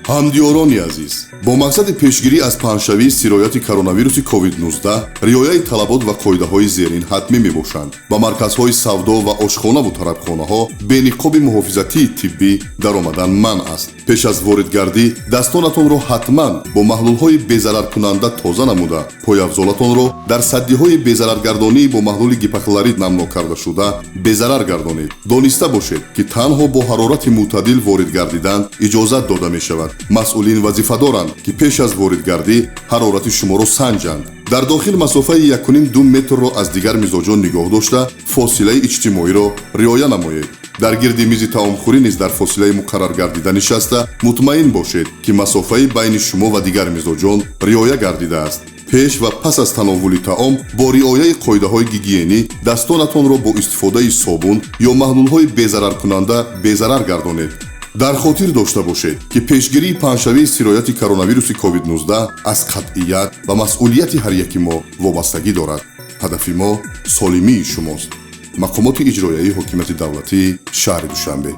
Ҳамдиёрони азиз, бо мақсади пешгирӣ аз паҳншавии сирояти коронавируси COVID-19 риояи талабот ва қоидаҳои зерин ҳатмӣ мебошанд. Ба марказҳои савдо ва ошхонаву тарабхонаҳо бе ниқоби муҳофизатии тиббӣ даромадан манъ аст. Пеш аз воридгардӣ дастонатонро ҳатман бо маҳлулҳои безараркунанда тоза намуда, пойафзолатонро дар саддиҳои безараргардонӣ бо маҳлули гипохлорид намнок кардашуда безарар гардонед. Дониста бошед, ки танҳо бо ҳарорати мӯътадил ворид гардидан иҷозат дода мешавад. Масъулин вазифа доранд, ки пеш аз воридгардӣ ҳарорати шуморо санҷанд. Дар дохил масофаи 1,5-2 метрро аз дигар мизоҷон нигоҳ дошта, фосилаи иҷтимоиро риоя намоед. Дар гирди мизи таомхӯрӣ низ дар фосилаи муқарраргардида нишаста, мутмаин бошед, ки масофаи байни шумо ва дигар мизоҷон риоя гардидааст. Пеш ва пас аз тановвули таом бо риояи қоидаҳои гигиенӣ дастонатонро бо истифодаи собун ё маҳлулҳои безараркунанда безарар гардонед. Дар хотир дошта бошед, ки пешгирии паҳншавии сирояти коронавируси COVID-19 аз қатъият ва масъулияти ҳар яки мо вобастагӣ дорад. Ҳадафи мо солимии шумост. Мақомоти иҷроияи ҳокимияти давлатии шаҳри Душанбе.